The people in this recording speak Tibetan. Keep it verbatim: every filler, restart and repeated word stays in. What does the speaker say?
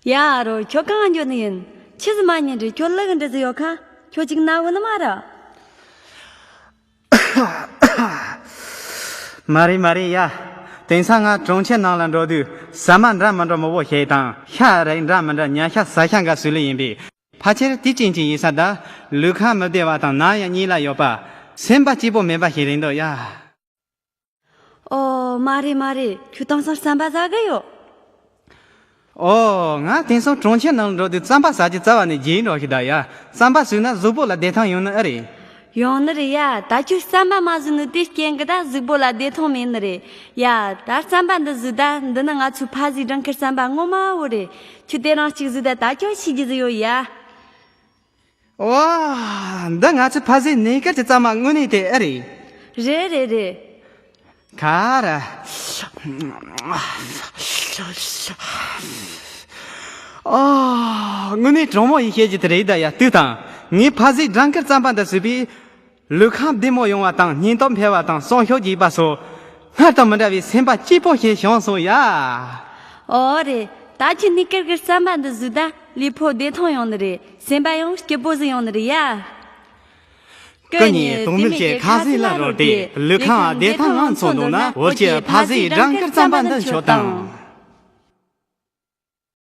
ཡ་རོ། ཁྱོད་གང་འགྱོ་ནི་ཡིན། ཆི་ཟིག་མ་ཉན་རེད། ཁྱོད་ལུག་འདྲ་ཟིག་ཡོད་ཁ། ཁྱོད་ཅིག་ན་བུ་ནི་མ་ར། མ་རེད་མ་རེད་ཡ། དེང་སང་ང་གྲོང་ཁྱེར་ནང་ལ་འགྲོ་དུས་ཟ་མ་འདྲ་མི་འདྲ་མང་པོ་ཞིག་དང་ཤ་རིགས་འདྲ་མི་འདྲ་ཉ་ཤ་ཟ་ཤ་འགའ་ཟོས་ལེ་ཡིན་པས། ཕལ་ཆེར་དེ་ཅན་ཅིག་ཡིན་ས་ད། ལུས་ཁམས་མི་བདེ་བ་དང་ནད་ཡང་གཉིས་ལ་ཡོད་པ། སེམས་པ་སྐྱིད་པོ་མེད་པ་ཞིག་རེད་འདུག་ཡ། ཨོ་མ་རེད་མ་རེད། ཁྱོད་དེང་སང་རྩམ་པ་ཟ་གི་ཡོད། ཨོ། ང་དེང་སང་གྲོང་ཁྱེར་ནང་འགྲོ་དུས་རྩམ་པ་ཟ་རྒྱུ་རྩ་བ་ནས་བརྗེད་འགྲོ་ཞིག་ད་ཡ། རྩམ་པ་ཟོས་ན་གཟུགས་པོ་ལ་བདེ་ཐང་ཡོང་ནི་ཨེ་རེད། ཡོང་ནི་རེད་ཡ། ད་ཁྱོད་རྩམ་པ་མ་ཟོས་ནི་དེ་རྐྱེན་གི་ད་གཟུགས་པོ་ལ་བདེ་ཐང་མེད་ནི་རེད་ཡ། ད་རྩམ་པ་འདི་ཟོས་ད། འདི་ནི་ང་ཚོའི་ཕ་ཟས་སྦྲང་དཀར་རྩམ་པ་ངོ་མ་བོ་རེད། ཁྱོད་དེ་རིང་གཅིག་ཟོས་ད། ད་ཁྱོད་ཤེས་རྒྱུ་ཟིག་ཡོད་ཡ། ཨོ། འདི་ང་ཚོའི་ཕ་ཟས་གནས་སྐལ་གྱི་རྩམ་པ་དངོས་གནས་དེ་ཨེ་རེད། རེད་རེད་རེད། ཁ་ར། ཨོ། དངོས་གནས་དྲང་མོ་ཡིན་བཤད་རྒྱུ་དེ་རེད་ད་ཡ། ལྟོས་དང་། ངས་ཕ་ཟས་སྦྲང་དཀར་རྩམ་པ་འདི་ཟོས་པས། ལུས་ཁམས་བདེ་མོ་ཡོང་བ་དང་། སྙིང་སྟོབས་འཕེལ་བ་དང་། སྲོག་ཤུགས་རྒྱས་པ་སོགས་སྔར་དང་མི་འདྲ་བའི་སེམས་པ་སྐྱིད་པོ་ཞིག་བྱུང་སོང་ཡ། ཨོ་རེད། ད་ཁྱོད་གནས་སྐལ་གྱི་རྩམ་པ་འདི་ཟོས་ད། ལུས་པོ་བདེ་ཐང་ཡོང་ནི་རེད། སེམས་པ་ཡང་སྐྱིད་པོ་ཟིག་ཡོང་ནི་རེད་ཡ། སྐུ་ཉིད་སྟོང་མིལ་གྱི་ཁ་ཟས་ལ་རོལ་ཏེ་ལུས་ཁམས་བདེ་ཐང་ངང་འཚོ་འདུག་ན། བོད་ཀྱི་ཕ་ཟས་སྦྲང་དཀར་རྩམ་པ་འདི་མཆོད་དང་།